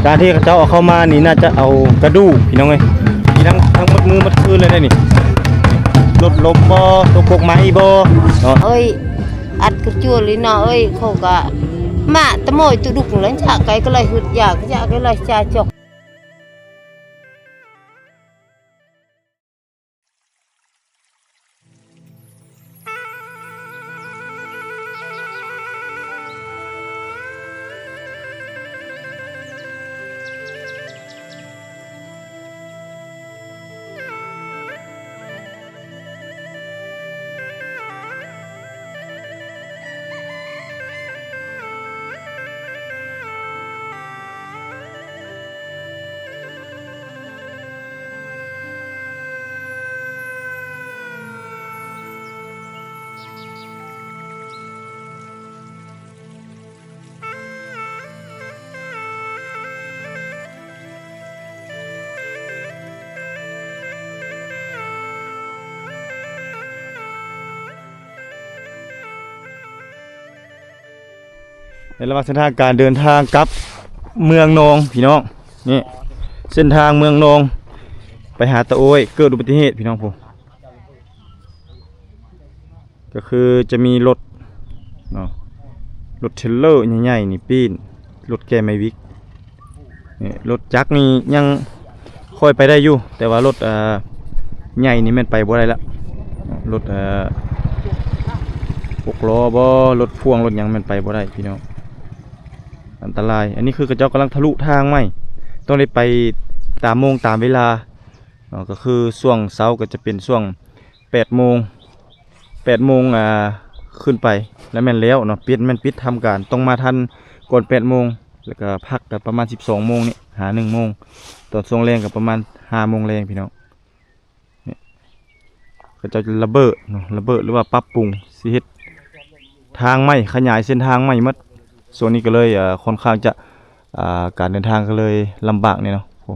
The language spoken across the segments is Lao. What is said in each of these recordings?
ການທີ່ເຂົາເຈົ້າເອົາເຂົ້າມານີ້ ໜ້າຈະເອົາກະດູກ ພີ່ນ້ອງເອີຍ. ມີທັງ ທັງໝົດມື້ໝົດຄືນເລີຍເດ້ນີ້. ລົດລົມບໍ່? ຕົກກົກໄມ້ບໍ່? ເນາະ. ເອີຍ ອັດກະຈົວລີເນາະເອີຍ. ເຂົາກະມາຕະໂມຍຕຸດຸກແລ້ວ ຈະໄກກະໄລຫຶດຢາກ ຈະໄກກະໄລຈາຈົກ. ໃນລະຫວ່າງເສັ້ນທາງການເດີນທາງກັບເມືອງນອງ ພີ່ນ້ອງ, ນີ້ເສັ້ນທາງເມືອງນອງໄປຫາຕາໂອ້ຍ ເກີດອຸບັດຕິເຫດ ພີ່ນ້ອງ. ພຸ້ນ ກໍຄືຈະມີລົດເນາະ ລົດເທລເລີໃຫຍ່ໆນີ້ປີ້ນ ລົດແກ່ໄມ້ວິກນີ້. ລົດຈັກນີ້ຍັງຄ່ອຍໄປໄດ້ຢູ່ ແຕ່ວ່າລົດ ເອີ ໃຫຍ່ນີ້ແມ່ນໄປບໍ່ໄດ້ລະ. ລົດ ເອີ ຫົກລໍ້ບໍ່ ລົດພ່ວງ ລົດຫຍັງແມ່ນໄປບໍ່ໄດ້ ພີ່ນ້ອງ, ອັນຕະລາຍ. ອັນນີ້ຄືເຂົາເຈົ້າກຳລັງທະລຸທາງໃໝ່ ຕ້ອງໄດ້ໄປຕາມໂມງຕາມເວລາເນາະ. ກໍຄືຊ່ວງເຊົ້າກໍຈະເປັນຊ່ວງ ແປດໂມງ ແປດໂມງ ອ່າ ຂຶ້ນໄປ ແລ້ວແມ່ນແລ້ວເນາະ. ປິດ ແມ່ນປິດທຳການ ຕ້ອງມາທັນກ່ອນແປດໂມງ ແລ້ວກໍພັກກໍປະມານສິບສອງໂມງນີ້ຫາໜຶ່ງໂມງ. ຕອນຊ່ວງແລງກໍປະມານຫ້າໂມງແລງ ພີ່ນ້ອງ. ນີ້ເຂົາເຈົ້າລະເບີດເນາະ ລະເບີດ ຫຼືວ່າປັບປຸງ ຊິເຮັດທາງໃໝ່ ຂະຫຍາຍເສັ້ນທາງໃໝ່ໝົດ. ຊ່ວງນີ້ກໍເລີຍ ເອີ ຄ່ອນຂ້າງຈະ ອ່າ ການເດີນທາງກໍເລີຍລຳບາກແດ່ເນາະ. ໂອ້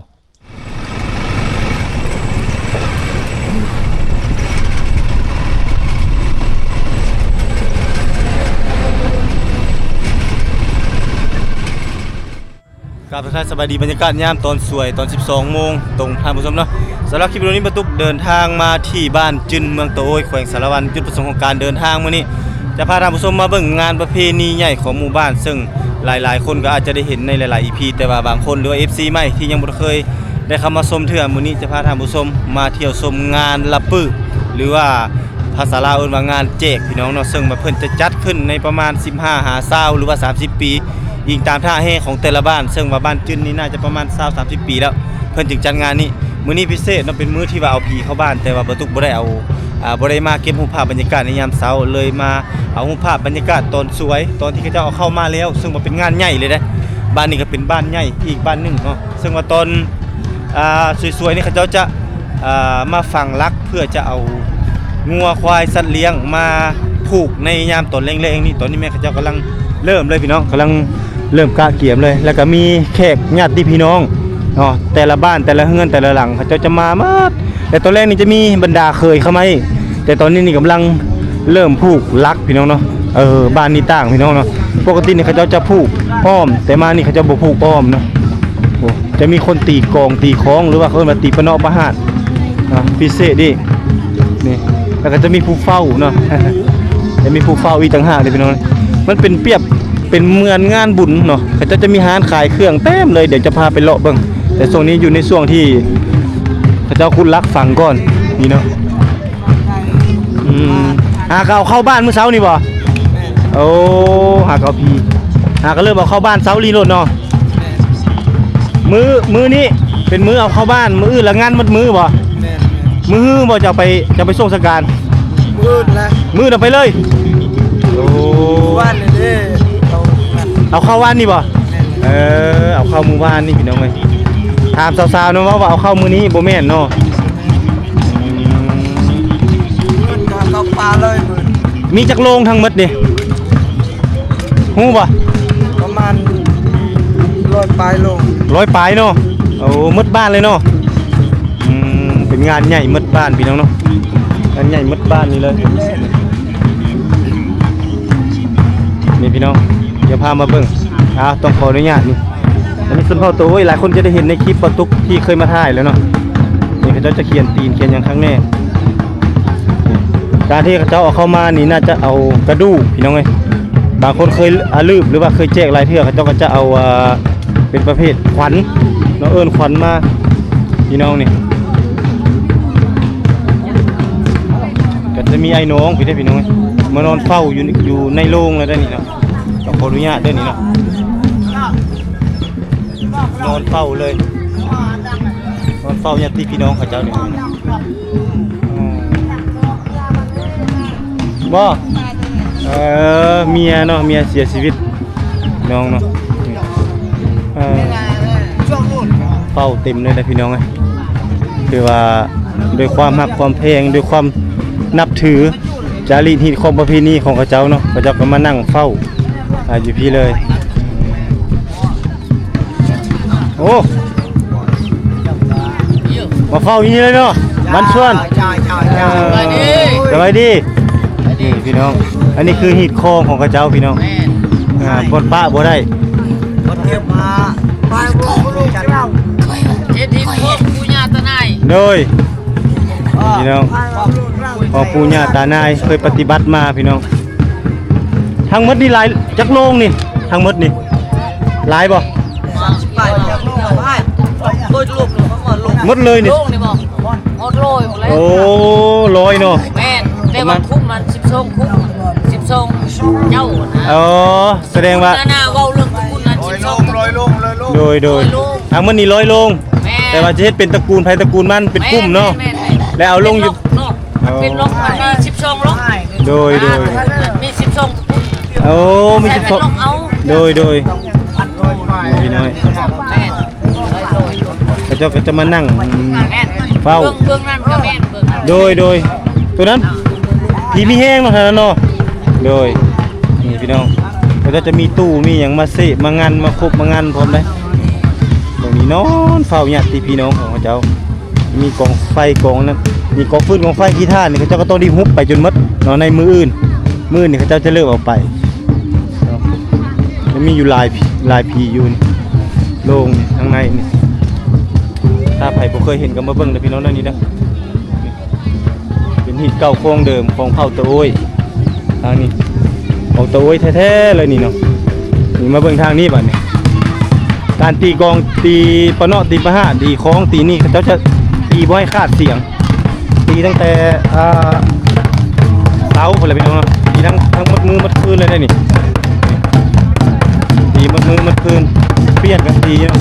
ກາບທັກທາຍສະບາຍດີ ບັນຍາກາດຍາມຕອນສວຍ ຕອນສິບສອງໂມງຕົງ ທ່ານຜູ້ຊົມເນາະ. ສຳລັບຄລິບວິດີໂອນີ້ ປາຕຸກເດີນທາງມາທີ່ບ້ານຈຶນ ເມືອງຕາໂອ້ຍ ແຂວງສາລະວັນ. ຈຸດປະສົງຂອງການເດີນທາງມື້ນີ້ ຈະພາທ່ານຜູ້ຊົມມາເບິ່ງງານປະເພນີໃຫຍ່ຂອງໝູ່ບ້ານ ເຊິ່ງຫຼາຍໆຄົນກໍອາດຈະໄດ້ເຫັນໃນຫຼາຍໆອີພີ ແຕ່ວ່າບາງຄົນ ຫຼືວ່າເອັຟຊີໃໝ່ທີ່ຍັງບໍ່ເຄີຍໄດ້ເຂົ້າມາຊົມເທື່ອ ມື້ນີ້ຈະພາທ່ານຜູ້ຊົມມາທ່ຽວຊົມງານລະປຶ ຫຼືວ່າພາສາລາວເອີ້ນວ່າງານແຈກ ພີ່ນ້ອງເນາະ. ເຊິ່ງວ່າເພິ່ນຈະຈັດຂຶ້ນໃນປະມານສິບຫ້າຫາຊາວ ຫຼືວ່າສາມສິບປີ ອີງຕາມທ່າແຮ່ຂອງແຕ່ລະບ້ານ. ເຊິ່ງວ່າບ້ານຈຶນນີ້ໜ້າຈະປະມານຊາວສາມສິບປີແລ້ວ ເພິ່ນຈຶ່ງຈັດງານນີ້. ມື້ນີ້ພິເສດເນາະ ເປັນມື້ທີ່ວ່າເອົາຜີເຂົ້າບ້ານ ແຕ່ວ່າປາຕຸກບໍ່ໄດ້ເອົາ ອ່າ ບໍ່ໄດ້ມາເກັບຮູບພາບບັນຍາກາດໃນຍາມເຊົ້າ ເລີຍມາເອົາຮູບພາບບັນຍາກາດຕອນສວຍ ຕອນທີ່ເຂົາເຈົ້າເອົາເຂົ້າມາແລ້ວ ເຊິ່ງວ່າເປັນງານໃຫຍ່ເລີຍເດ້. ບ້ານນີ້ກໍເປັນບ້ານໃຫຍ່ອີກບ້ານໜຶ່ງເນາະ ເຊິ່ງວ່າຕອນ ອ່າ ສວຍໆນີ້ເຂົາເຈົ້າຈະ ອ່າ ມາຝັງຫຼັກເພື່ອຈະເອົາງົວຄວາຍສັດລ້ຽງມາຜູກໃນຍາມຕອນແລງໆນີ້. ຕອນນີ້ແມ່ນເຂົາເຈົ້າກຳລັງເລີ່ມເລີຍ ພີ່ນ້ອງ ກຳລັງເລີ່ມກະກຽມເລີຍ. ແລ້ວກໍມີແຂກຍາດຕິພີ່ນ້ອງເນາະ ແຕ່ລະບ້ານ ແຕ່ລະເຮືອນ ແຕ່ລະຫຼັງ ເຂົາເຈົ້າຈະມາໝົດ. ແຕ່ຕອນແລກນີ້ຈະມີບັນດາເຂີຍເຂົ້າມາອີກ ແຕ່ຕອນນີ້ນີ້ກຳລັງເລີ່ມຜູກຫຼັກ ພີ່ນ້ອງເນາະ. ເອີ ບ້ານນີ້ຕ່າງ ພີ່ນ້ອງເນາະ, ປົກກະຕິນີ້ເຂົາເຈົ້າຈະຜູກອ້ອມ ແຕ່ມານີ້ເຂົາເຈົ້າບໍ່ຜູກອ້ອມເນາະ. ໂອ້ ຈະມີຄົນຕີກອງຕີຂອງ ຫຼືວ່າເຂົາເອີ້ນວ່າຕີປະເນາະປະຫາດເນາະ ພິເສດອີກນີ້. ແລ້ວກໍຈະມີຜູ້ເຝົ້າເນາະ ຈະມີຜູ້ເຝົ້າອີກຕ່າງຫາກເດ້ ພີ່ນ້ອງ. ມັນເປັນປຽບ ເປັນເໝືອນງານບຸນເນາະ ເຂົາເຈົ້າຈະມີຮ້ານຂາຍເຄື່ອງເຕັມເລີຍ. ດຽວຈະພາໄປເລາະເບິ່ງ ແຕ່ຊ່ວງນີ້ຢູ່ໃນຊ່ວງທີ່ເຂົາເຈົ້າຂຸດຫຼັກຝັງກ່ອນນີ້ເນາະ. ອືມ ຫາກໍເອົາເຂົ້າບ້ານມື້ເຊົ້ານີ້ບໍ່? ໂອ້ ຫາກໍເອົາຜີ ຫາກໍເລີ່ມເອົາເຂົ້າບ້ານເຊົ້າລີໂລດເນາະ. ມື້ ມື້ນີ້ເປັນມື້ເອົາເຂົ້າບ້ານ ມື້ອື່ນລະງານໝົດມື້ບໍ່? ແມ່ນໆ. ມື້ຮືບໍ່ ຈະໄປ ຈະໄປສົ່ງສັງການ? ມື້ອື່ນແຫຼະ ມື້ອື່ນເອົາໄປເລີຍ. ໂອ້ ວານນີ້ເດ້ ເອົາ ເອົາເຂົ້າວານນີ້ບໍ່? ແມ່ນ. ເອີ ເອົາເຂົ້າມື້ວານນີ້ ພີ່ນ້ອງເອີຍ. ຖາມສາວໆເນາະ ເວົ້າວ່າເອົາເຂົ້າມື້ນີ້ ບໍ່ແມ່ນເນາະ. ມື້ອື່ນກໍເຂົ້າປ່າເລີຍມື້. ມີຈັກໂລງທັງໝົດນີ້ ຮູ້ບໍ່? ປະມານຮ້ອຍປາຍໂລ. ຮ້ອຍປາຍເນາະ. ໂອ້ ໝົດບ້ານເລີຍເນາະ. ອືມ ເປັນງານໃຫຍ່ໝົດບ້ານ ພີ່ນ້ອງເນາະ, ງານໃຫຍ່ໝົດບ້ານນີ້ເລີຍ. ນີ້ພີ່ນ້ອງ ດຽວພາມາເບິ່ງ. ອ່າ ຕ້ອງຂໍອະນຸຍາດນີ້ ອັນນີ້ຊົນເຜົ່າໂຕໂອ້ຍ ຫຼາຍຄົນຈະໄດ້ເຫັນໃນຄລິບບ່າວຕຸກທີ່ເຄີຍມາຖ່າຍແລ້ວເນາະ. ນີ້ເຂົາເຈົ້າຈະຂຽນຕີນຂຽນຫຍັງຂ້າງແນ່. ການທີ່ເຂົາເຈົ້າເອົາເຂົ້າມານີ້ ໜ້າຈະເອົາກະດູກ ພີ່ນ້ອງເອີຍ. ບາງຄົນເຄີຍອາລືບ ຫຼືວ່າເຄີຍແຈກຫຼາຍເທື່ອ ເຂົາເຈົ້າກໍຈະເອົາ ອ່າ ເປັນປະເພດຂວັນເນາະ ເອີ້ນຂວັນມາ ພີ່ນ້ອງນີ້. ກໍຈະມີອ້າຍນ້ອງພີ້ເດ້ ພີ່ນ້ອງເອີຍ ມານອນເຝົ້າຢູ່ ຢູ່ໃນໂລງແລ້ວເດ້ນີ້ເນາະ. ກໍຂໍອະນຸຍາດເດີນີ້ເນາະ ນອນເຝົ້າເລີຍ ນອນເຝົ້າຍາດຕິພີ່ນ້ອງເຂົາເຈົ້ານີ້. ອືມ ບໍ່ ເອີ ເມຍເນາະ ເມຍເສຍຊີວິດ ນ້ອງເນາະ. ເອີ ເຝົ້າເຕັມເລີຍນະພີ່ນ້ອງເອີຍ. ຄືວ່າດ້ວຍຄວາມຮັກຄວາມແພງ ດ້ວຍຄວາມນັບຖື ຈາລີກຮີດຄອງປະເພນີຂອງເຂົາເຈົ້າເນາະ ເຂົາເຈົ້າກໍມານັ່ງເຝົ້າ ອ່າ ຢູ່ພີ້ເລີຍ. ໂອ້ ມາເຝົ້າຢູ່ນີ້ເລີຍເນາະ ບ້ານສວນ. ເຈົ້າ ເຈົ້າ ເຈົ້າ ເອີ ສະບາຍດີ ສະບາຍດີ. ນີ້ພີ່ນ້ອງ ອັນນີ້ຄືຮີດຄອງຂອງເຂົາເຈົ້າ ພີ່ນ້ອງ. ແມ່ນ ອ່າ ບ່ອນປະບໍ່ໄດ້ ບໍ່ຕຽມມາ ເຮັດຮີດຄອງປູ່ຍ່າຕານາຍ. ໂດຍ ພີ່ນ້ອງ ຂອງປູ່ຍ່າຕານາຍເຄີຍປະຕິບັດມາ ພີ່ນ້ອງ. ທັງໝົດນີ້ຫຼາຍຈັກໂລງນີ້ ທັງໝົດນີ້ຫຼາຍບໍ່? ໝົດເລີຍນີ້ ໂອ້ ຮ້ອຍເນາະ. ແມ່ນ ແຕ່ວ່າຄຸ້ມມັນສິບສອງຄຸ້ມ ສິບສອງເຈົ້ານະ. ອໍ ສະແດງວ່າ ເວົ້າເລື່ອງຕະກຸນນັ້ນສິບສອງ ຮ້ອຍໂລງ ຮ້ອຍໂລງ. ໂດຍ ໂດຍ ທັງໝົດນີ້ຮ້ອຍໂລງ. ແມ່ນ ແຕ່ວ່າຈະເຮັດເປັນຕະກູນໃຜຕະກູນມັນ ເປັນກຸ່ມເນາະ. ແມ່ນ ແລ້ວເອົາລົງຢູ່ ເປັນລັອກເນາະ ເປັນລັອກ ມັນມີສິບສອງລັອກ. ໂດຍ ໂດຍ ມີສິບສອງ ໂອ້ ມີສິບສອງ ໂດຍ ໂດຍ ພີ່ນ້ອງ ເຂົາເຈົ້າກໍຈະມານັ່ງເຝົ້າ ເບື້ອງນັ້ນກໍແມ່ນ ໂດຍ ໂດຍ ໂຕນັ້ນຜີມີແຮງເນາະ ເນາະ. ໂດຍ ນີ້ພີ່ນ້ອງ ເຂົາເຈົ້າຈະມີຕູ້ມີຫຍັງມາເສບມາງັນ ມາຄົບມາງັນພ້ອມເດ້. ຕົງນີ້ນອນເຝົ້າຍາດຕິພີ່ນ້ອງຂອງເຂົາເຈົ້າ ມີກອງໄຟກອງນັ້ນ ມີກອງຟືນກອງໄຟຂີ້ຖ່ານນີ້ ເຂົາເຈົ້າກໍຕ້ອງໄດ້ຮຸບໄປຈົນໝົດເນາະ ໃນມື້ອື່ນ. ມື້ນີ້ເຂົາເຈົ້າຈະເລີກເອົາໄປເນາະ. ມັນມີຢູ່ຫຼາຍ ຫຼາຍຜີຢູ່ນີ້ ໂລງນີ້ ທາງໃນນີ້. ຖ້າໃຜບໍ່ເຄີຍເຫັນກໍມາເບິ່ງເດີພີ່ນ້ອງເດີ ນີ້ເດີ. ເປັນຮີດເກົ່າຂອງເດີມຂອງເຜົ່າຕາໂອ້ຍ ທາງນີ້ຂອງຕາໂອ້ຍແທ້ໆເລີຍນີ້ເນາະ. ນີ້ມາເບິ່ງທາງນີ້ບາດນີ້ ການຕີກອງ ຕີປະເນາະ ຕີປະຫາດ ຕີຄອງ ຕີນີ້ ເຂົາເຈົ້າຈະຕີບໍ່ໃຫ້ຂາດສຽງ ຕີຕັ້ງແຕ່ ອ່າ ເຊົ້າພຸ້ນແຫຼະພີ່ນ້ອງເນາະ. ຕີທັງ ທັງໝົດມື້ໝົດຄືນເລີຍເດ້ນີ້ ຕີໝົດມື້ໝົດຄືນ ປ່ຽນກັນຕີເນາະ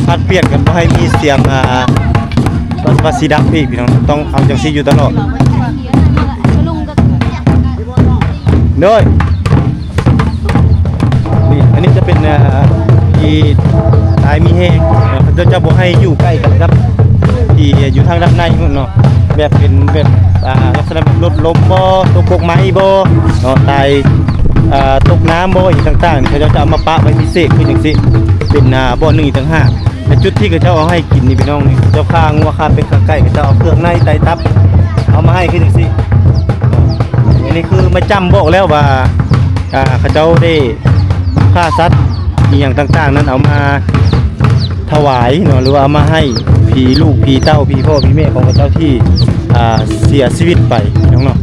ຜັດປ່ຽນກັນບໍ່ໃຫ້ມີສຽງ ອ່າ ວ່າຊິດັງອີກພີ່ນ້ອງ ຕ້ອງເອົາຈັ່ງຊີ້ຢູ່ຕະຫຼອດ. ໂດຍ ນີ້ ອັນນີ້ຈະເປັນ ອ່າ ທີ່ຕາຍມີແຮງເນາະ ເຂົາເຈົ້າບໍ່ໃຫ້ຢູ່ໃກ້ກັນກັບທີ່ຢູ່ທາງດ້ານໃນພຸ້ນເນາະ ແບບເປັນແບບ ອ່າ ລັກສະນະແບບຫຼຸດລົມບໍ່ ຕົກກົກໄມ້ບໍ່ເນາະ ຕາຍ ອ່າ ຕົກນ້ຳບໍ່ ອີ່ຫຍັງຕ່າງໆ ເຂົາເຈົ້າຈະເອົາມາປະໄວ້ພິເສດຄືຈັ່ງຊີ້ ເປັນ ອ່າ ບ່ອນໜຶ່ງອີກຕ່າງຫາກ. ໃນຈຸດທີ່ເຂົາເຈົ້າເອົາໃຫ້ກິນນີ້ພີ່ນ້ອງ ນີ້ເຈົ້າຂ້າງົວ ຂ້າເປັດ ຂ້າໄກ່ ເຂົາເຈົ້າເອົາເຄື່ອງໃນໄຕຕັບ ເອົາມາໃຫ້ຄືຈັ່ງຊີ້. ອັນນີ້ຄືມາຈ້ຳບອກແລ້ວວ່າ ອ່າ ເຂົາເຈົ້າໄດ້ຂ້າສັດອີ່ຫຍັງຕ່າງໆນັ້ນ ເອົາມາຖວາຍເນາະ ຫຼືວ່າເອົາມາໃຫ້ຜີລູກ ຜີເຕົ້າ ຜີພໍ່ ຜີແມ່ຂອງເຂົາເຈົ້າທີ່ ອ່າ ເສຍຊີວິດໄປພີ່ນ້ອງເນາະ.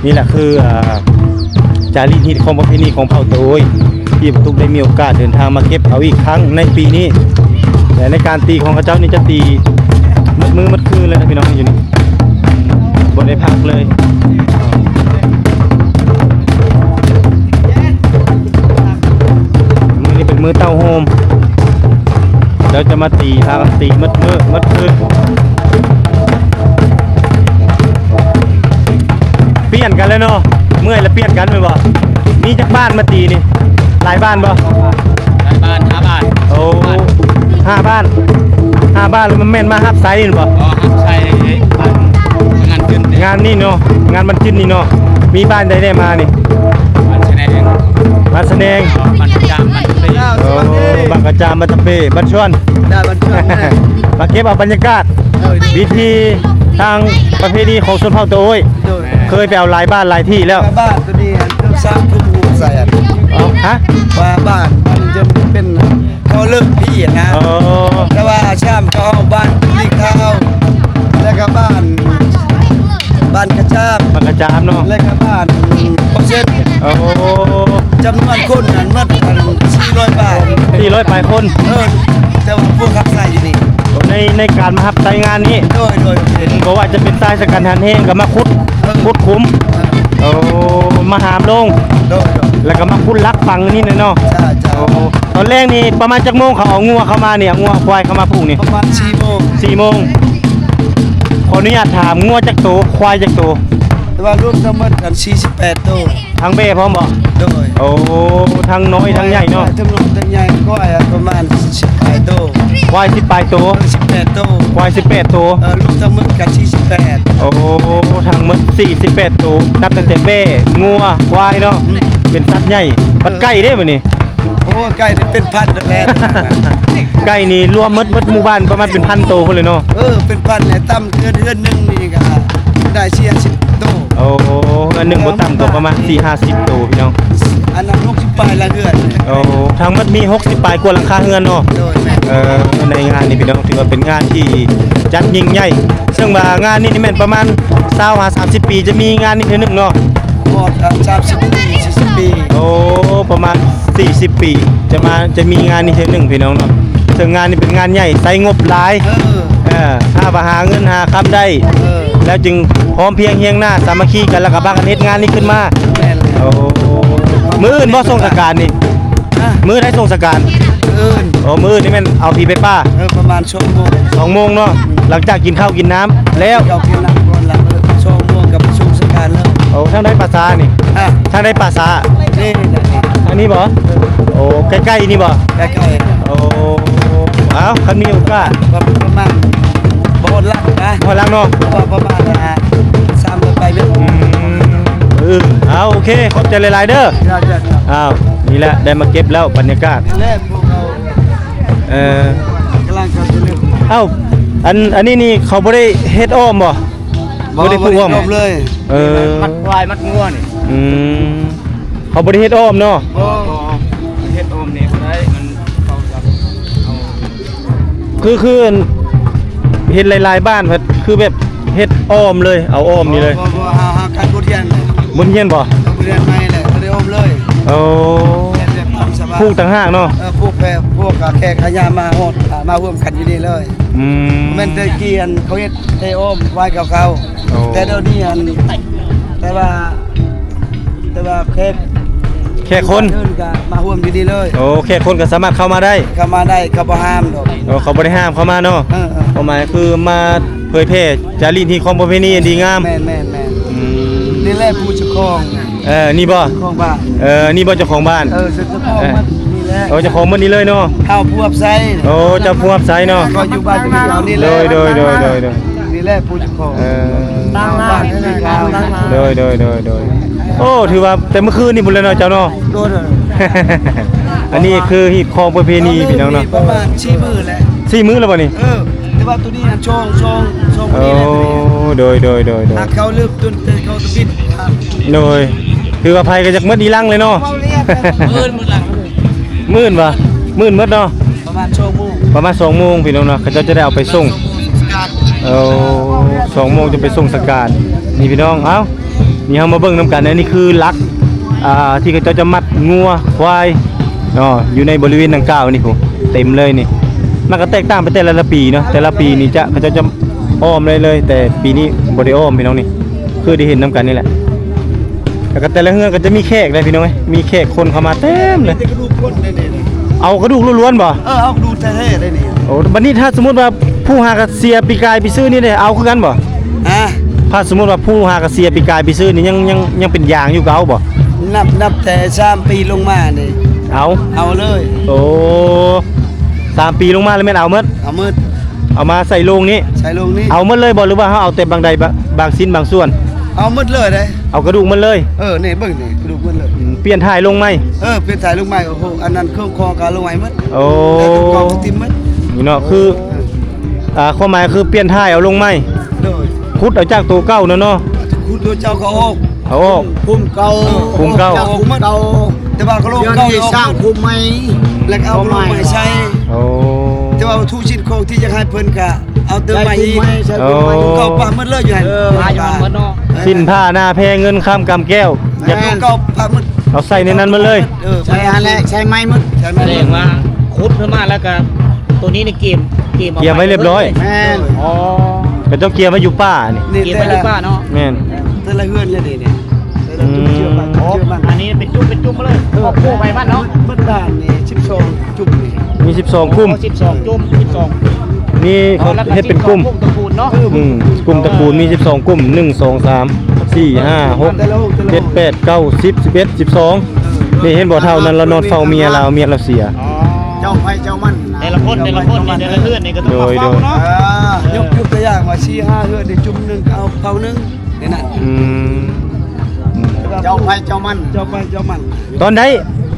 ນີ້ແຫຼະຄື ອ່າ ຈາລີກຮີດຄອງປະເພນີຂອງເຜົ່າຕາໂອ້ຍ ທີ່ບັນທຸກໄດ້ມີໂອກາດເດີນທາງມາເກັບເອົາອີກຄັ້ງໃນປີນີ້ ແລະ ໃນການຕີຂອງເຂົາເຈົ້ານີ້ຈະຕີໝົດມື້ໝົດຄືນເລີຍນະພີ່ນ້ອງ ຢູ່ນີ້ບໍ່ໄດ້ພັກເລີຍ. ມື້ນີ້ເປັນມື້ເຕົ້າໂຮມ ເຂົາເຈົ້າຈະມາຕີ ພາກັນຕີໝົດມື້ໝົດຄືນ. ປ່ຽນກັນແລ້ວເນາະ ເມື່ອຍແລ້ວປ່ຽນກັນແມ່ນບໍ່? ມີຈັກບ້ານມາຕີນີ້? ຫຼາຍບ້ານບໍ່? ຫຼາຍບ້ານ ຫ້າບ້ານ. ໂອ້ ຫ້າບ້ານ ຫ້າບ້ານ ແລ້ວມັນແມ່ນມາຮັບໃຊ້ແມ່ນບໍ່? ອໍ ຮັບໃຊ້ບ້ານງານຂຶ້ນ ງານນີ້ເນາະ ງານວັນຂຶ້ນນີ້ເນາະ. ມີບ້ານໃດແດ່ມານີ້? ບ້ານສະແໜງ ບ້ານສະແໜງ ບ້ານກະຈາມ ບ້ານຕະເປ. ໂອ້ ບ້ານກະຈາມ ບ້ານຕະເປ ບ້ານຊວນ ໄດ້ບ້ານຊວນ ມາເກັບເອົາບັນຍາກາດ ໂດຍ ວິທີທາງປະເພນີຂອງຊົນເຜົ່າຕາໂອ້ຍ. ໂດຍ ເຄີຍໄປເອົາຫຼາຍບ້ານຫຼາຍທີ່ແລ້ວ ບ້ານໂຕນີ້ ສາມທຸ່ມຫົກແສນ. ເອົ້າ ຮະ? ວ່າບ້ານມັນຈະເປັນ ເຂົາເລີ່ມພີ້ນະ. ອໍ ແຕ່ວ່າຊາມເຂົາເອົາບ້ານລິກທາວ ແລ້ວກໍບ້ານ ບ້ານກະຈາມ ບ້ານກະຈາມເນາະ ແລ້ວກໍບ້ານບໍ່ເຊັນ. ໂອ້ ຈຳນວນຄົນນັ້ນໝົດອັນສີ່ຮ້ອຍປາຍ ສີ່ຮ້ອຍປາຍຄົນ. ເອີ ແຕ່ວ່າພວກຮັບໃຊ້ຢູ່ນີ້ ໃນ ໃນການມາຮັບໃຊ້ງານນີ້. ໂດຍ ໂດຍ ໂອເຄ ບໍ່ວ່າຈະເປັນຊາຍຊະກັນຫັນແຮງກໍມາຂຸດ ເອີ ຂຸດຂຸມ. ເອີ ໂອ້ ມາຫາມລົງ. ໂດຍ ໂດຍ ແລ້ວກໍມາຂຸດຫຼັກຝັງນີ້ແຫຼະເນາະ. ເຈົ້າ ເຈົ້າ ໂອ້ ຕອນແລງນີ້ປະມານຈັກໂມງເຂົາເອົາງົວເຂົ້າມານີ້ ເອົາງົວເອົາຄວາຍເຂົ້າມາຜູກນີ້? ປະມານສີ່ໂມງ ສີ່ໂມງ. ຂໍອະນຸຍາດຖາມ ງົວຈັກໂຕ ຄວາຍຈັກໂຕ? ແຕ່ວ່າລວມທັງໝົດກັນສີ່ສິບແປດໂຕ. ທັງແບ້ພ້ອມບໍ່? ໂດຍ ໂອ້ ທັງນ້ອຍທັງໃຫຍ່ເນາະ. ທັງນ້ອຍທັງໃຫຍ່ ຄວາຍປະມານສິບປາຍໂຕ. ຄວາຍສິບປາຍໂຕ ເອີ ສິບແປດໂຕ. ຄວາຍສິບແປດໂຕ ເອີ ລວມທັງໝົດກັນສີ່ສິບແປດ. ໂອ້ ທັງໝົດສີ່ສິບແປດໂຕ ນັບຕັ້ງແຕ່ແບ້ ງົວ ຄວາຍເນາະ. ອືມ ເປັນສັດໃຫຍ່. ບັດໄກ່ເດ້ບັດນີ້? ໂອ້ ໄກ່ນີ້ເປັນພັນແລ້ວ. ໄກ່ນີ້ລວມໝົດ ໝົດໝູ່ບ້ານປະມານເປັນພັນໂຕພຸ້ນເລີຍເນາະ. ເອີ ເປັນພັນແຫຼະ ຕ່ຳເກີນເຮືອນໜຶ່ງນີ້ກໍໄດ້ສີ່ສິບໂຕ. ໂອ້ ເຮືອນໜຶ່ງບໍ່ຕ່ຳກໍປະມານສີ່ຫ້າສິບໂຕພີ່ນ້ອງ. ອັນນັ້ນຫົກສິບປາຍຫຼັງເຮືອນ. ໂອ້ ທັງໝົດມີຫົກສິບປາຍກວ່າຫຼັງຄາເຮືອນເນາະ. ໂດຍ ແມ່ນ. ເອີ ໃນງານນີ້ພີ່ນ້ອງ ຖືວ່າເປັນງານທີ່ຈັດຍິ່ງໃຫຍ່ ເຊິ່ງວ່າງານນີ້ນີ້ແມ່ນປະມານຊາວຫາສາມສິບປີຈະມີງານນີ້ເທື່ອໜຶ່ງເນາະ. ຮອດສາມສິບປີ ສີ່ສິບປີ. ໂອ້ ປະມານສີ່ສິບປີ ຈະມາ ຈະມີງານນີ້ເທື່ອໜຶ່ງພີ່ນ້ອງເນາະ. ເຊິ່ງງານນີ້ເປັນງານໃຫຍ່ ໃຊ້ງົບຫຼາຍ. ເອີ ເອີ ຖ້າວ່າຫາເງິນຫາຄຳໄດ້ ເອີ ແລ້ວຈຶ່ງພ້ອມພຽງຮຽງໜ້າສາມັກຄີກັນ ແລ້ວກໍພາກັນເຮັດງານນີ້ຂຶ້ນມາ. ແມ່ນ. ໂອ້ ມື້ອື່ນບໍ່ສົ່ງສະການນີ້? ຮະ? ມື້ໃດສົ່ງສະການ? ມື້ອື່ນ. ໂອ້ ມື້ອື່ນນີ້ແມ່ນເອົາຜີໄປປ່າ? ເອີ ປະມານສອງໂມງ ສອງໂມງເນາະ. ອືມ ຫຼັງຈາກກິນເຂົ້າກິນນ້ຳແລ້ວ. ກິນເຂົ້າກິນນ້ຳກ່ອນລະ ເອີ ສອງໂມງກໍໄປສົ່ງສະການແລ້ວ. ໂອ້ ທາງໃດປ່າຊ້ານີ້? ຮະ? ທາງໃດປ່າຊ້າ? ນີ້ ທາງນີ້ບໍ່? ເອີ ໂອ້ ໃກ້ໆນີ້ບໍ່? ໃກ້ໆ. ໂອ້ ເອົາ ຄັນມີໂອກາດ ປະ ປະມານ ບໍ່ຮອດຫຼັກນະ ບໍ່ຮອດຫຼັກເນາະ. ປະ ປະມານ ອ່າ ສາມຮ້ອຍປາຍເມັດ. ອືມ ເອີ ເອົາ ໂອເຄ ຂອບໃຈຫຼາຍໆເດີ. ເຈົ້າ ເຈົ້າ ເຈົ້າ. ອ້າວ ນີ້ແຫຼະ ໄດ້ມາເກັບແລ້ວບັນຍາກາດ. ນີ້ແຫຼະພວກເຮົາ ເອີ ກຳລັງຈະເລີ່ມ. ເອົ້າ ອັນ ອັນນີ້ນີ້ເຂົາບໍ່ໄດ້ເຮັດອ້ອມບໍ່? ບໍ່ ບໍ່ໄດ້ປູກອ້ອມ ບໍ່ໄດ້ອ້ອມເລີຍ. ເອີ ມັດຄວາຍມັດງົວນີ້. ອືມ ເຂົາບໍ່ໄດ້ເຮັດອ້ອມເນາະ. ບໍ່ ບໍ່ ເຮັດອ້ອມນີ້ບໍ່ໄດ້ ມັນເຂົາຈະເອົາ ຄື ຄືອັນ ເຫັນຫຼາຍໆບ້ານ ຄືແບບເຮັດອ້ອມເລີຍ ເອົາອ້ອມນີ້ເລີຍ. ບໍ່ ບໍ່ ເຮົາ ເຮົາກັນບົດຮຽນ ບົດຮຽນບໍ່? ເອົາບົດຮຽນໃໝ່ແຫຼະ ບໍ່ໄດ້ອ້ອມເລີຍ. ໂອ້ ແບບຕາມສະບາຍ ປູກຕ່າງຫາກເນາະ. ເອີ ປູກແບບພວກແຂກຂະຫຍາມາຮອດ ມາຮ່ວມກັນຢູ່ນີ້ເລີຍ. ອືມ ແມ່ນແຕ່ກີ້ອັນເຂົາເຮັດແຕ່ອ້ອມໄວ້ເກົ່າໆ. ໂອ້ ແຕ່ດຽວນີ້ອັນ ແຕ່ວ່າ ແຕ່ວ່າແຂກ ແຂກຄົນອື່ນກໍມາຮ່ວມຢູ່ນີ້ເລີຍ. ໂອ້ ແຂກຄົນກໍສາມາດເຂົ້າມາໄດ້ ເຂົ້າມາໄດ້ ເຂົາບໍ່ຫ້າມດອກ. ໂອ້ ເຂົາບໍ່ໄດ້ຫ້າມເຂົ້າມາເນາະ. ເອີ ເອີ ຄວາມໝາຍຄືມາເຜີຍແຜ່ຈາຣີກຮີດຄອງປະເພນີອັນດີງາມ. ແມ່ນ ແມ່ນ ແມ່ນ. ອືມ ນີ້ແຫຼະຜູ້ເຈົ້າຂອງ. ເອີ ນີ້ບໍ່? ເຈົ້າຂອງບ້ານ. ເອີ ນີ້ບໍ່ເຈົ້າຂອງບ້ານ? ເອີ ເຈົ້າຂອງໝົດນີ້ແຫຼະ. ໂອ້ ເຈົ້າຂອງໝົດນີ້ເລີຍເນາະ. ເຮົາຜູ້ຮັບໃຊ້. ໂອ້ ເຈົ້າຜູ້ຮັບໃຊ້ເນາະ. ເຮົາຢູ່ບ້ານນີ້ເຮົານີ້ແຫຼະ. ໂດຍ ໂດຍ ໂດຍ ໂດຍ ໂດຍ. ນີ້ແຫຼະຜູ້ເຈົ້າຂອງ. ເອີ ຕັ້ງໜ້າ ໂດຍ ໂດຍ ໂດຍ ໂດຍ. ໂອ້ ຖືວ່າແຕ່ມື້ຄືນນີ້ພຸ້ນແຫຼະເນາະເຈົ້າເນາະ. ໂດຍ ໂດຍ. ອັນນີ້ຄືຮີດຄອງປະເພນີພີ່ນ້ອງເນາະ. ປະມານສີ່ມື້ແຫຼະ. ສີ່ມື້ແລ້ວບໍ່ນີ້? ເອີ ແຕ່ວ່າໂຕນີ້ຫັ້ນສອງ ສອງ ສອງມື້ນີ້ແຫຼະ. ໂອ້ ໂດຍ ໂດຍ ໂດຍ ໂດຍ. ຫາກເຂົາເລີ່ມຕົ້ນແຕ່ເຂົາຕະບິດ. ໂດຍ ຖືວ່າໃຜກໍຢາກໝົດອີ່ຫຼັງເລີຍເນາະ. ໝື່ນ ໝື່ນຫຼັງ ໝື່ນບໍ່? ໝື່ນໝົດເນາະ. ປະມານສອງໂມງ ປະມານສອງໂມງພີ່ນ້ອງເນາະ ເຂົາເຈົ້າຈະໄດ້ເອົາໄປສົ່ງ. ໂອ້ ສອງໂມງຈະໄປສົ່ງສັງການ. ນີ້ພີ່ນ້ອງ ເອົ້າ ນີ້ເຮົາມາເບິ່ງນຳກັນ. ອັນນີ້ຄືຫຼັກ ອ່າ ທີ່ເຂົາເຈົ້າຈະມັດງົວຄວາຍເນາະ ຢູ່ໃນບໍລິເວນດັ່ງກ່າວນີ້ພຸ້ນ ເຕັມເລີຍນີ້. ມັນກໍແຕກຕ່າງໄປແຕ່ລະ ລະປີເນາະ ແຕ່ລະປີນີ້ຈະ ເຂົາເຈົ້າຈະອ້ອມໄດ້ເລີຍ ແຕ່ປີນີ້ບໍ່ໄດ້ອ້ອມພີ່ນ້ອງ. ນີ້ຄືໄດ້ເຫັນນຳກັນນີ້ແຫຼະ. ແລ້ວກໍແຕ່ລະເຮືອນກໍຈະມີແຂກໄດ໋ພີ່ນ້ອງເອີຍ ມີແຂກຄົນເຂົ້າມາເຕັມເລີຍ. ເອົາກະດູກລ້ວນໆບໍ່? ເອີ ເອົາກະດູກແທ້ໆໄດ໋ນີ້. ໂອ້ ບັດນີ້ຖ້າສົມມຸດວ່າຜູ້ຫາກະເສຍປີກາຍປີຊື່ນີ້ເດ້ ເອົາຄືກັນບໍ່? ຮະ? ຖ້າສົມມຸດວ່າຜູ້ຫາກະເສຍປີກາຍປີຊື່ນີ້ ຍັງ ຍັງ ຍັງເປັນຢາງຢູ່ ກໍເອົາບໍ່? ນັບ ນັບແຕ່ສາມປີລົງມານີ້ ເອົາ ເອົາເລີຍ. ໂອ້ ສາມປີລົງມາແລ້ວແມ່ນເອົາໝົດ? ເອົາໝົດ. ເອົາມາໃສ່ໂລງນີ້ ໃສ່ໂລງນີ້. ເອົາໝົດເລີຍບໍ່ ຫຼືວ່າເຮົາເອົາແຕ່ບາງໃດ ບາງ ບາງຊິ້ນບາງສ່ວນ? ເອົາໝົດເລີຍເດ້. ເອົາກະດູກໝົດເລີຍ. ເອີ ນີ້ເບິ່ງນີ້ ກະດູກໝົດເລີຍ. ອືມ ປ່ຽນທ້າຍລົງໃໝ່. ເອີ ປ່ຽນທ້າຍລົງໃໝ່. ໂອ້ໂຫ ອັນນັ້ນເຄື່ອງຄອງກໍເອົາລົງໃໝ່ໝົດ. ໂອ້ ເຄື່ອງຄອງກໍຖິ້ມໝົດ. ນີ້ເນາະ ຄື ອ່າ ຄວາມໝາຍຄືປ່ຽນທ້າຍເອົາລົງໃໝ່. ໂດຍ. ຂຸດເອົາຈາກໂຕເກົ່ານັ້ນເນາະ. ຂຸດໂຕເກົ່າກໍອອກ. ເອົາອອກ ຄຸ້ມເກົ່າ. ເອີ ຄຸ້ມເກົ່າ ຄຸ້ມເກົ່າ. ແຕ່ວ່າກໍລົງເກົ່າ ດຽວນີ້ສ້າງຄຸ້ມໃໝ່. ແລ້ວກໍເອົາໄມ້ໃສ່. ໂອ້ ແຕ່ວ່າທຸກສິ່ງຂອງທີ່ຢາກໃຫ້ເພິ່ນກະເອົາເຕີມໃໝ່ອີກ. ໃສ່ ໂອ້ ເກົ່າປະໝົດເລີຍຢູ່ຫັ້ນ. ເອີ ປະໝົດເນາະ. ເອີ ສິ້ນຜ້າໜ້າແພເງິນຄຳກຳແກ້ວ ຢາກ ເກົ່າປະໝົດ ເອົາໃສ່ໃນນັ້ນໝົດເລີຍ. ເອີ ໃສ່ຫັ້ນແຫຼະ ໃສ່ໃໝ່ໝົດ. ສະແດງວ່າຂຸດຂຶ້ນມາແລ້ວກໍ ໂຕນີ້ນີ້ກຽມ ກຽມເອົາໄວ້ຮຽບຮ້ອຍ. ແມ່ນ. ອໍ ເຂົາເຈົ້າກຽມໄວ້ຢູ່ປ່ານີ້. ກຽມໄວ້ຢູ່ປ່າເນາະ. ແມ່ນ. ແຕ່ລະເຮືອນລະນີ້ ແຕ່ລະຈຸດເຊື່ອມັນ ເຊື່ອມັນ. ອັນນີ້ເປັນຈຸ້ມ ເປັນຈຸ້ມມາເລີຍ. ເອີ ຄອບຄົວໃຜມັນເນາະ. ເບິດ ເບິດບ້ານນີ້ສິບສອງຈຸ້ມນີ້ ມີສິບສອງກຸ່ມ. ອໍ ສິບສອງຈຸ້ມ ສິບສອງ. ມີ ເຂົາເຮັດເປັນກຸ່ມ ກຸ່ມຕະກູນເນາະ. ອືມ ກຸ່ມຕະກູນມີສິບສອງກຸ່ມ ໜຶ່ງ ສອງ ສາມ ສີ່ ຫ້າ ຫົກ ເຈັດ ແປດ ເກົ້າ ສິບ ສິບເອັດ ສິບສອງ. ນີ້ເຫັນບໍ່ ເຖົ້ານັ້ນລາວນອນເຝົ້າເມຍລາວ ເມຍລາວເສຍ. ອໍ ເຈົ້າໃຜເຈົ້າມັນນະ. ແຕ່ລະຄົນ ແຕ່ລະຄົນ ແຕ່ລະເຮືອນນີ້ກໍຕ້ອງມາເຝົ້າເນາະ. ເອີ ຍົກ ຍົກຕົວຢ່າງວ່າສີ່ຫ້າເຮືອນນີ້ ຈຸ້ມໜຶ່ງກໍເອົາເຜົ່າໜຶ່ງ ແນວນັ້ນ. ອືມ ເຈົ້າໃຜເຈົ້າມັນ ເຈົ້າໃຜເຈົ້າມັນ. ຕອນໃດ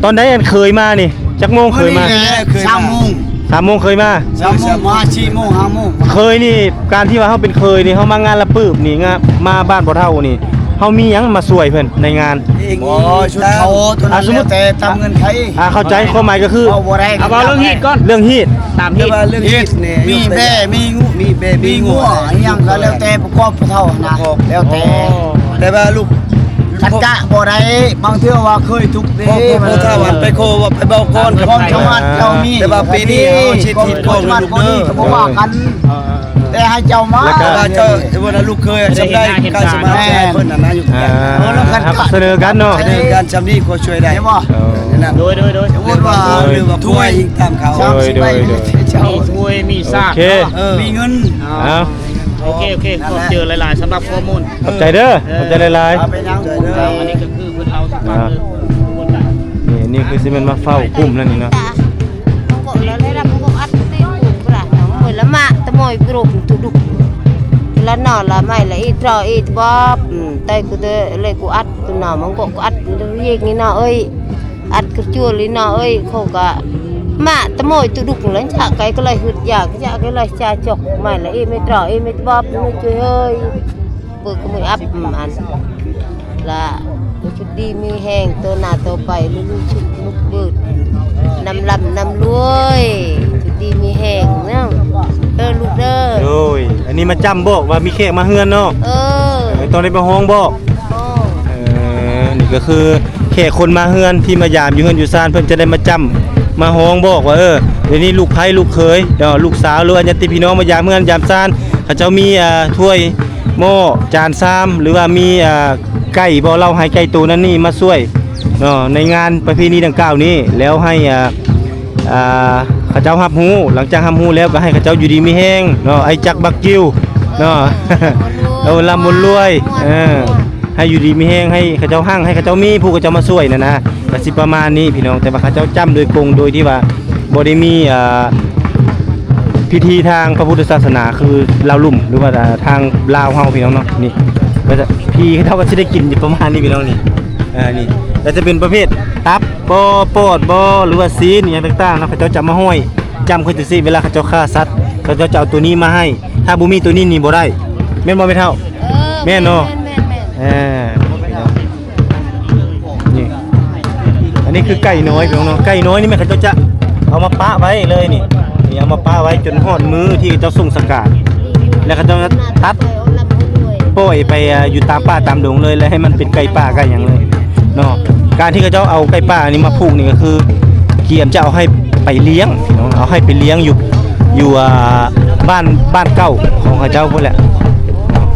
ຕອນໃດອັນເຄີຍມານີ້ ຈັກໂມງເຄີຍມາ? ມື້ນີ້ແຫຼະ ເຄີຍມາ ສາມໂມງ ສາມໂມງເຄີຍມາ. ສາມໂມງມາ ສີ່ໂມງ ຫ້າໂມງ. ເຄີຍນີ້ ການທີ່ວ່າເຮົາເປັນເຄີຍນີ້ ເຮົາມາງານລະປຶບນີ້ ງານ ມາບ້ານພໍ່ເຖົ້ານີ້ ເຮົາມີຫຍັງມາຊ່ວຍເພິ່ນໃນງານ? ບໍ່ ຊຸດເຂົາຕົວນັ້ນ ແລ້ວແຕ່ຕາມເງື່ອນໄຂ. ອ່າ ເຂົ້າໃຈ ຄວາມໝາຍກໍຄື ເວົ້າບໍ່ໄດ້. ເອົາເວົ້າເລື່ອງຮີດກ່ອນ ເລື່ອງຮີດ. ຕາມຮີດ ແຕ່ວ່າເລື່ອງຮີດນີ້ ມີແບ້ ມີງວ ມີແບ້ ມີງວ ມີງົວ ອີ່ຫຍັງກໍແລ້ວແຕ່ປະກອບຜູ້ເຖົ້າຫັ້ນນະ. ແລ້ວແຕ່ ອໍ ແຕ່ວ່າລູກ ຄັນກະບໍ່ໄດ້ ບາງເທື່ອວ່າເຄີຍທຸກເດ້. ພໍ່ເຖົ້າໄປຂໍວ່າໄປເວົ້າກ່ອນກັບ ຄວາມສາມາດເຈົ້າມີ. ແຕ່ວ່າປີນີ້ເຮົາຊິທີດກ່ອນລູກເດີ ກໍບໍ່ວ່າກັນ. ເອີ ແຕ່ໃຫ້ເຈົ້າມາ ແລ້ວກໍວ່າເຈົ້າ ເອີ ວ່າລູກເຄີຍຈຳໄດ້ ການສາມາດແກ່ເພິ່ນຫັ້ນນະ ຢູ່ ອ່າ ເອີ ແລ້ວກັນ ສະເໜີກັນເນາະ ສະເໜີກັນ ຊ່ຳນີ້ກໍຊ່ວຍໄດ້. ເຫັນບໍ່? ເອີ ນັ້ນ ໂດຍ ໂດຍ ໂດຍ ສົມມຸດວ່າ ຫຼືວ່າ ໂດຍ ຖ້ວຍອີກຕາມເຂົາ ໂດຍ ໂດຍ ໂດຍ ມີຖ້ວຍ ມີຊາກ ໂດຍ ເນາະ ເອີ ມີເງິນ. ເອົາ ໂອເຄ ໂອເຄ ຂອບໃຈຫຼາຍໆ ສຳລັບຂໍ້ມູນ. ຂອບໃຈເດີ ເອີ ຂອບໃຈຫຼາຍໆ. ເອົາໄປຍັງ ຂອບໃຈເດີ. ອັນນີ້ກໍຄືເພິ່ນເອົາສະປານ ເອີ ເອີ ນີ້ ນີ້ຄືຊິແມ່ນມາເຝົ້າກຸ່ມແລ້ວນີ້ເນາະ. ເຂົາກໍລະໄດ້ຮັບ ເຂົາກໍອັດຕິດຢູ່ພຸ້ນລະ ໂອ້ຍ ລະມາຕະໝອຍໂກຣບຕຸດຸກ ລະໜໍລະໄມ້ລະອີ່ເຕາະອີ່ຕະບອບ ອືມ ໄຕກູເຕເລກູອັດຕຸໜໍມັນກໍອັດລຽກນີ້ນະເອີຍ ອັດກະຈວນລີນະເອີຍ. ເຂົາກະມາຕະໝອຍຕຸດຸກລະຈະໄກກໍເລີຍຫຶດຢາກ ຈະໄກເລີຍຈາຈົກໄມ້ລະອີ່ເມຕຣໍອີ່ເມຕະບອບ ລະຈວຍເອີຍ. ເປີດຂະໂມຍອັບ ອືມ ອັນລະ ຢູ່ດີມີແຮງຕໍ່ໜ້າຕໍ່ໄປ ລຸລຸຊຸກລຸກເບີດ ນຳລ່ຳນຳລວຍ ຢູ່ດີມີແຮງເນາະ ເດີລູກເດີ. ໂດຍ ອັນນີ້ມາຈ້ຳບອກວ່າມີແຂກມາເຮືອນເນາະ. ເອີ ເອີ ຕ້ອງໄດ້ໄປຮ້ອງບອກ. ໂອ້ ເອີ ນີ້ກໍຄືແຂກຄົນມາເຮືອນ ທີ່ມາຢາມຢູ່ເຮືອນຢູ່ຊານ ເພິ່ນຈະໄດ້ມາຈ້ຳມາຮ້ອງບອກວ່າ ເອີ ດຽວນີ້ລູກໃພ້ລູກເຂີຍເນາະ ລູກສາວ ຫຼືວ່າຍາດຕິພີ່ນ້ອງມາຢາມເຮືອນຢາມຊານ ເຂົາເຈົ້າມີ ອ່າ ຖ້ວຍ ໝໍ້ ຈານຊາມ ຫຼືວ່າມີ ອ່າ ໄກ່ບໍ່ ເລົ້າໃຫ້ໄກ່ໂຕນັ້ນນີ້ມາຊ່ວຍເນາະ ໃນງານປະເພນີດັ່ງກ່າວນີ້ ແລ້ວໃຫ້ ອ່າ ອ່າ ເຂົາເຈົ້າຮັບຮູ້. ຫຼັງຈາກຮັບຮູ້ແລ້ວກໍໃຫ້ເຂົາເຈົ້າຢູ່ດີມີແຮງເນາະ ໄອ້ຈັກບັກກິວເນາະ. ເອີ ເອີ ລ່ຳມ່ວນລວຍ ເອີ ໃຫ້ຢູ່ດີມີແຮງ ໃຫ້ເຂົາເຈົ້າຮັ່ງ ໃຫ້ເຂົາເຈົ້າມີຜູ້ເຂົາເຈົ້າມາຊ່ວຍນັ້ນນະ ກໍຊິປະມານນີ້ພີ່ນ້ອງ. ແຕ່ວ່າເຂົາເຈົ້າຈ້ຳໂດຍກົງ ໂດຍທີ່ວ່າບໍ່ໄດ້ມີ ອ່າ ພິທີທາງພະພຸດທະສາສະໜາຄືລາວລຸ່ມ ຫຼືວ່າທາງລາວເຮົາພີ່ນ້ອງເນາະ. ນີ້ກໍຈະ ຜີເຂົາເຈົ້າກໍຊິໄດ້ກິນຢູ່ປະມານນີ້ພີ່ນ້ອງ. ນີ້ ເອີ ນີ້ກໍຈະເປັນປະເພດຕັບບໍ ປອດບໍ ຫຼືວ່າຊີ້ນອີ່ຫຍັງຕ່າງໆເນາະ ເຂົາເຈົ້າຈະມາຫ້ອຍຈ້ຳເຂົາຈັ່ງຊີ້. ເວລາເຂົາເຈົ້າຂ້າສັດ ເຂົາເຈົ້າຈະເອົາໂຕນີ້ມາໃຫ້ ຖ້າບໍ່ມີໂຕນີ້ນີ້ບໍ່ໄດ້ ແມ່ນບໍ່ແມ່ເຖົ້າ? ເອີ ແມ່ນເນາະ ແມ່ນໆໆ ເອີ. ນີ້ ອັນນີ້ຄືໄກ່ນ້ອຍພີ່ນ້ອງເນາະ. ໄກ່ນ້ອຍນີ້ແມ່ນເຂົາເຈົ້າຈະເອົາມາປະໄວ້ເລີຍນີ້ ນີ້ເອົາມາປະໄວ້ຈົນຮອດມື້ທີ່ເຂົາເຈົ້າສົ່ງສະການ ແລ້ວເຂົາເຈົ້າຈະຕັດປ່ອຍໄປ ອ່າ ຢູ່ຕາມປ່າຕາມດົງເລີຍ ແລ້ວໃຫ້ມັນເປັນໄກ່ປ່າໄກ່ຫຍັງເລີຍເນາະ. ການທີ່ເຂົາເຈົ້າເອົາໄກ່ປ່ານີ້ມາຜູກນີ້ກໍຄືກຽມຈະເອົາໃຫ້ໄປລ້ຽງພີ່ນ້ອງ ເອົາໃຫ້ໄປລ້ຽງຢູ່ ຢູ່ ອ່າ ບ້ານ ບ້ານເກົ່າຂອງເຂົາເຈົ້າພຸ້ນແຫຼະ.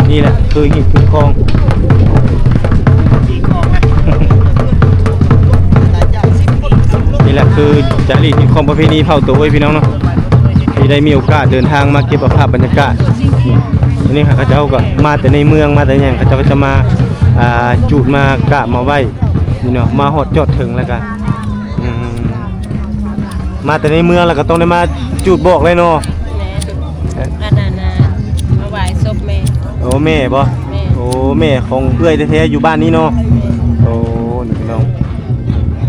ນີ້ແຫຼະຄືຫີນຄືຄອງ ນີ້ແຫຼະຄືຈາຣີກຫີນຄອງປະເພນີເຜົ່າຕາໂອ້ຍພີ່ນ້ອງເນາະ ທີ່ໄດ້ມີໂອກາດເດີນທາງມາເກັບເອົາພາບບັນຍາກາດ. ນີ້ ອັນນີ້ເຂົາເຈົ້າກໍມາແຕ່ໃນເມືອງ ມາແຕ່ຫຍັງ ເຂົາເຈົ້າກໍຈະມາ ອ່າ ຈູດມາກາບມາໄຫວ້ນີ້ເນາະ ມາຮອດຈອດເຖິງແລ້ວກໍ ອືມ ມາແຕ່ໃນເມືອງແລ້ວກໍຕ້ອງໄດ້ມາຈູດບອກແຫຼະເນາະ. ແມ່ນ ອັນນັ້ນນະ ມາໄຫວ້ສົບແມ່. ໂອ້ ແມ່ບໍ? ແມ່ນ ໂອ້ ແມ່ຂອງເອື້ອຍແທ້ໆຢູ່ບ້ານນີ້ເນາະ. ແມ່ນ ໂອ້ ນີ້ພີ່ນ້ອງ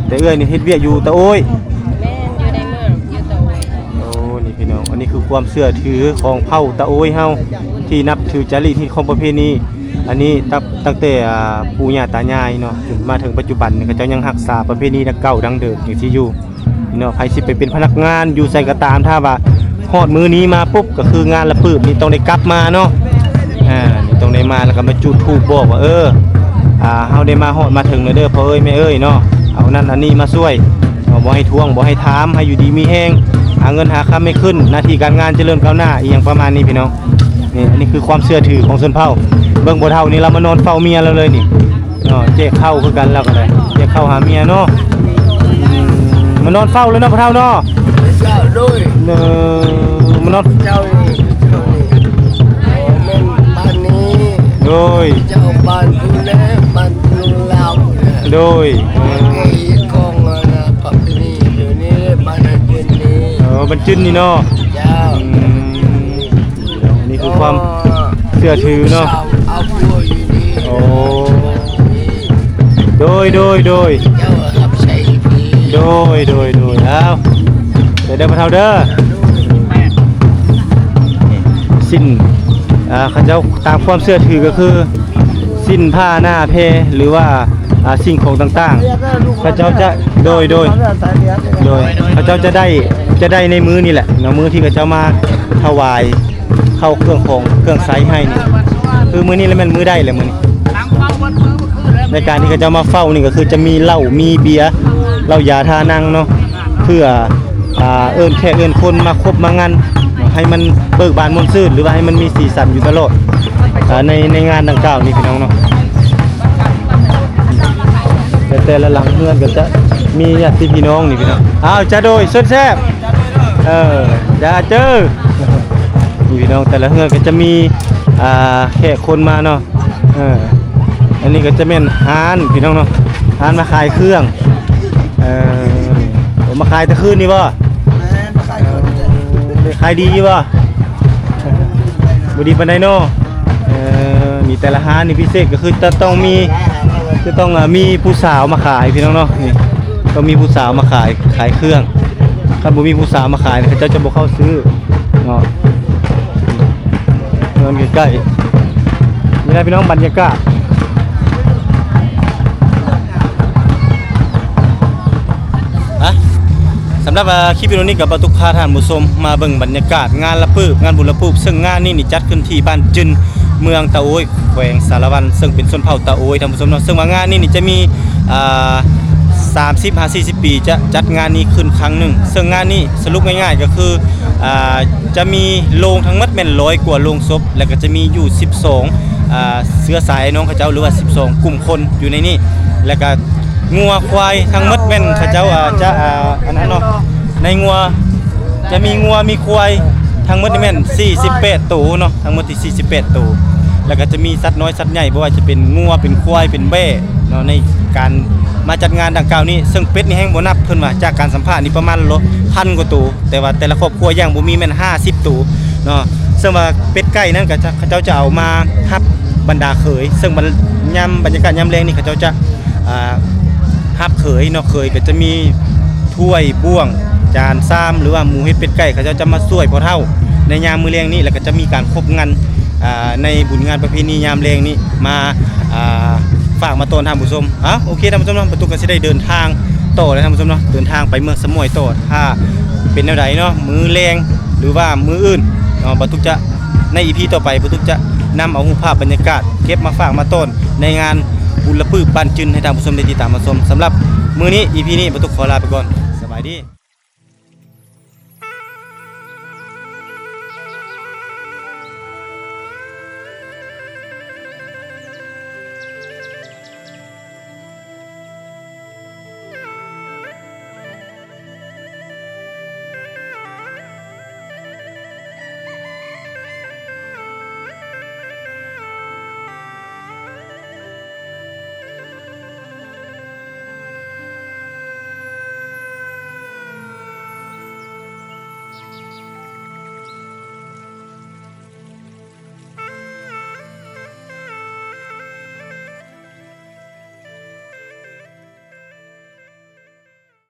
ແຕ່ເອື້ອຍນີ້ເຮັດວຽກຢູ່ຕາໂອ້ຍ. ແມ່ນ ຢູ່ໃນເມືອງ ຢູ່ຕາໂອ້ຍ. ໂອ້ ນີ້ພີ່ນ້ອງ ອັນນີ້ຄືຄວາມເຊື່ອຖືຂອງເຜົ່າຕາໂອ້ຍເຮົາ ທີ່ນັບຖືຈາຣີກຮີດຄອງປະເພນີ ອັນນີ້ຕັ້ງ ຕັ້ງແຕ່ ອ່າ ປູ່ຍ່າຕາຍາຍເນາະ ຈົນມາເຖິງປັດຈຸບັນນີ້ ເຂົາເຈົ້າຍັງຮັກສາປະເພນີດັ່ງເກົ່າດັ້ງເດີມຈັ່ງຊີ້ຢູ່. ເນາະ ໃຜຊິໄປເປັນພະນັກງານຢູ່ໃສກໍຕາມ ຖ້າວ່າຮອດມື້ນີ້ມາປຸບ ກໍຄືງານລະປຶບນີ້ຕ້ອງໄດ້ກັບມາເນາະ ອ່າ ນີ້ຕ້ອງໄດ້ມາ ແລ້ວກໍມາຈູດທູບບອກວ່າ ເອີ ອ່າ ເຮົາໄດ້ມາຮອດມາເຖິງແລ້ວເດີ ພໍ່ເອີຍແມ່ເອີຍເນາະ ເອົານັ້ນເອົານີ້ມາຊ່ວຍເນາະ ບໍ່ໃຫ້ທວງ ບໍ່ໃຫ້ຖາມ ໃຫ້ຢູ່ດີມີແຮງ ຫາເງິນຫາຄຳໃຫ້ຂຶ້ນ ໜ້າທີ່ການງານຈະເລີນກ້າວໜ້າ ອີ່ຫຍັງປະມານນີ້ພີ່ນ້ອງ. ນີ້ ອັນນີ້ຄືຄວາມເຊື່ອຖືຂອງຊົນເຜົ່າ ເບິ່ງພໍ່ເຖົ້ານີ້ລາວມານອນເຝົ້າເມຍລາວເລີຍນີ້. ເນາະ ແຈກເຂົ້າຄືກັນ ລາວກໍໄດ້ແຈກເຂົ້າຫາເມຍເນາະ ອືມ ມານອນເຝົ້າແລ້ວເນາະ ພໍ່ເຖົ້າເນາະ ເຈົ້າ ໂດຍ ເອີ ມານອນ ເຈົ້ານີ້ ເຈົ້ານີ້ ໂອ້ ແມ່ນບ້ານນີ້ ໂດຍ ເຈົ້າບ້ານພຸ້ນແຫຼະ ບ້ານລຸງລາວພຸ້ນແຫຼະ ໂດຍ ເອີ ເຮັດຂອງອັນນະ ປະເພນີຢູ່ນີ້ ບ້ານອັນຈິນນີ້ ເອີ ບ້ານຈິນນີ້ເນາະ ເຈົ້າ ອືມ ນີ້ຄືຄວາມເຊື່ອຖືເນາະ ໂອ້ ໂດຍ ໂດຍ ໂດຍ ໂດຍ ໂດຍ ໂດຍ ອ້າວ ເດີ ເດີ ພໍ່ເຖົ້າເດີ ສິ້ນ ອ່າ ເຂົາເຈົ້າຕາມຄວາມເຊື່ອຖືກໍຄື ສິ້ນຜ້າໜ້າແພ ຫຼືວ່າ ອ່າ ສິ່ງຂອງຕ່າງໆ ເຂົາເຈົ້າຈະ ໂດຍ ໂດຍ ໂດຍ ເຂົາເຈົ້າຈະໄດ້ ຈະໄດ້ໃນມື້ນີ້ແຫຼະເນາະ ມື້ທີ່ເຂົາເຈົ້າມາຖວາຍເຂົ້າເຄື່ອງຂອງເຄື່ອງໃຊ້ໃຫ້ນີ້ ຄືມື້ນີ້ລະແມ່ນມື້ໄດ້ແຫຼະມື້ນີ້ ໃນການທີ່ເຂົາເຈົ້າມາເຝົ້ານີ້ກໍຄືຈະມີເຫຼົ້າ ມີເບຍ ເຫຼົ້າຢາທ່ານັ່ງເນາະ ເພື່ອ ອ່າ ເອີ້ນແຂກເອີ້ນຄົນມາຄົບມາງັນ ໃຫ້ມັນເບີກບານມ່ວນຊື່ນ ຫຼືວ່າໃຫ້ມັນມີສີສັນຢູ່ຕະຫຼອດ ອ່າ ໃນ ໃນງານດັ່ງກ່າວນີ້ພີ່ນ້ອງເນາະ ແຕ່ ແຕ່ລະຫຼັງເຮືອນກໍຈະມີຍາດຕິພີ່ນ້ອງນີ້ພີ່ນ້ອງ ອ້າວ ຈະໂດຍ ຊົນແຊບ ເອີ ຈະເຈີ ນີ້ພີ່ນ້ອງ ແຕ່ລະເຮືອນກໍຈະມີ ອ່າ ແຂກຄົນມາເນາະ ເອີ ອັນນີ້ກໍຈະແມ່ນຮ້ານພີ່ນ້ອງເນາະ ຮ້ານມາຂາຍເຄື່ອງ ເອີ ໂອ້ ມາຂາຍແຕ່ຄືນນີ້ບໍ່? ແມ່ນ ມາຂາຍຄືນນີ້ແຫຼະ ເອີ ຂາຍດີຢູ່ບໍ່? ບໍ່ດີປານໃດເນາະ ເອີ ມີແຕ່ລະຮ້ານນີ້ພິເສດກໍຄືຈະຕ້ອງມີ ຈະຕ້ອງ ອ່າ ມີຜູ້ສາວມາຂາຍພີ່ນ້ອງເນາະ ນີ້ ຕ້ອງມີຜູ້ສາວມາຂາຍ ຂາຍເຄື່ອງ ຄັນບໍ່ມີຜູ້ສາວມາຂາຍ ເຂົາເຈົ້າຈະບໍ່ເຂົ້າຊື້ເນາະ. ເຮືອນໃກ້ໆ ນີ້ແຫຼະພີ່ນ້ອງ ບັນຍາກາດ ອະ ສຳລັບ ອາ ຄລິບວິດີໂອນີ້ກໍ ບ່າວຕຸກ ພາທ່ານຜູ້ຊົມມາເບິ່ງບັນຍາກາດງານລະປຶບ ງານບຸນລະປຶບ ເຊິ່ງງານນີ້ນີ້ຈັດຂຶ້ນທີ່ບ້ານຈຶນ ເມືອງຕາໂອ້ຍ ແຂວງສາລະວັນ ເຊິ່ງເປັນຊົນເຜົ່າຕາໂອ້ຍ ທ່ານຜູ້ຊົມເນາະ ເຊິ່ງວ່າງານນີ້ນີ້ຈະມີ ອ່າ ສາມສິບຫາສີ່ສິບປີ ຈະຈັດງານນີ້ຂຶ້ນຄັ້ງໜຶ່ງ ເຊິ່ງງານນີ້ສະຫຼຸບງ່າຍໆກໍຄື ອ່າ ຈະມີໂລງທັງໝົດແມ່ນຮ້ອຍກວ່າໂລງສົບ ແລ້ວກໍຈະມີຢູ່ສິບສອງ ອ່າ ເຊື້ອສາຍອ້າຍນ້ອງເຂົາເຈົ້າ ຫຼືວ່າສິບສອງກຸ່ມຄົນຢູ່ໃນນີ້ ແລ້ວກໍງົວຄວາຍທັງໝົດແມ່ນເຂົາເຈົ້າ ອ່າ ຈະ ອ່າ ອັນນັ້ນເນາະ ໃນງົວ ຈະມີງົວມີຄວາຍ ທັງໝົດນີ້ແມ່ນສີ່ສິບແປດໂຕເນາະ ທັງໝົດທີ່ສີ່ສິບແປດໂຕ ແລ້ວກໍຈະມີສັດນ້ອຍສັດໃຫຍ່ ບໍ່ວ່າຈະເປັນງົວ ເປັນຄວາຍ ເປັນແບ້ເນາະ ໃນການມາຈັດງານດັ່ງກ່າວນີ້ ເຊິ່ງເປັດນີ້ແຮ່ງບໍ່ນັບ ເພິ່ນວ່າຈາກການສຳພາດນີ້ປະມານ ລະ ພັນກວ່າໂຕ ແຕ່ວ່າແຕ່ລະຄອບຄົວຢ່າງບໍ່ມີແມ່ນຫ້າສິບໂຕເນາະ ເຊິ່ງວ່າເປັດໄກ່ນັ້ນກໍຈະ ເຂົາເຈົ້າຈະເອົາມາຮັບບັນດາເຂີຍ ເຊິ່ງບັນ ຍາມ ບັນຍາກາດຍາມແລງນີ້ ເຂົາເຈົ້າຈະ ອ່າ ຮັບເຂີຍເນາະ ເຂີຍກໍຈະມີຖ້ວຍ ບ່ວງ ຈານຊາມ ຫຼືວ່າໝູເຫັດເປັດໄກ່ ເຂົາເຈົ້າຈະມາຊ່ວຍພໍ່ເຖົ້າໃນຍາມມື້ແລງນີ້ ແລ້ວກໍຈະມີການຄົບງັນ ອ່າ ໃນບຸນງານປະເພນີຍາມແລງນີ້ ມາ ອ່າ ຝາກມາຕ້ອນທ່ານຜູ້ຊົມ. ເອົ້າ ໂອເຄ ທ່ານຜູ້ຊົມເນາະ ບ່າວຕຸກກໍຊິໄດ້ເດີນທາງຕໍ່ແລ້ວ ທ່ານຜູ້ຊົມເນາະ ເດີນທາງໄປເມືອງສະໝ້ອຍຕໍ່ ຖ້າເປັນແນວໃດເນາະ ມື້ແລງ ຫຼືວ່າມື້ອື່ນເນາະ ບ່າວຕຸກຈະ ໃນອີພີຕໍ່ໄປ ບ່າວຕຸກຈະນຳເອົາຮູບພາບບັນຍາກາດ ເກັບມາຝາກມາຕ້ອນໃນງານບຸນລະປຶບບ້ານຈຶນ ໃຫ້ທ່ານຜູ້ຊົມໄດ້ຕິດຕາມມາຊົມ. ສຳລັບມື້ນີ້ ອີພີນີ້ ບ່າວຕຸກຂໍລາໄປກ່ອນ ສະບາຍດີ.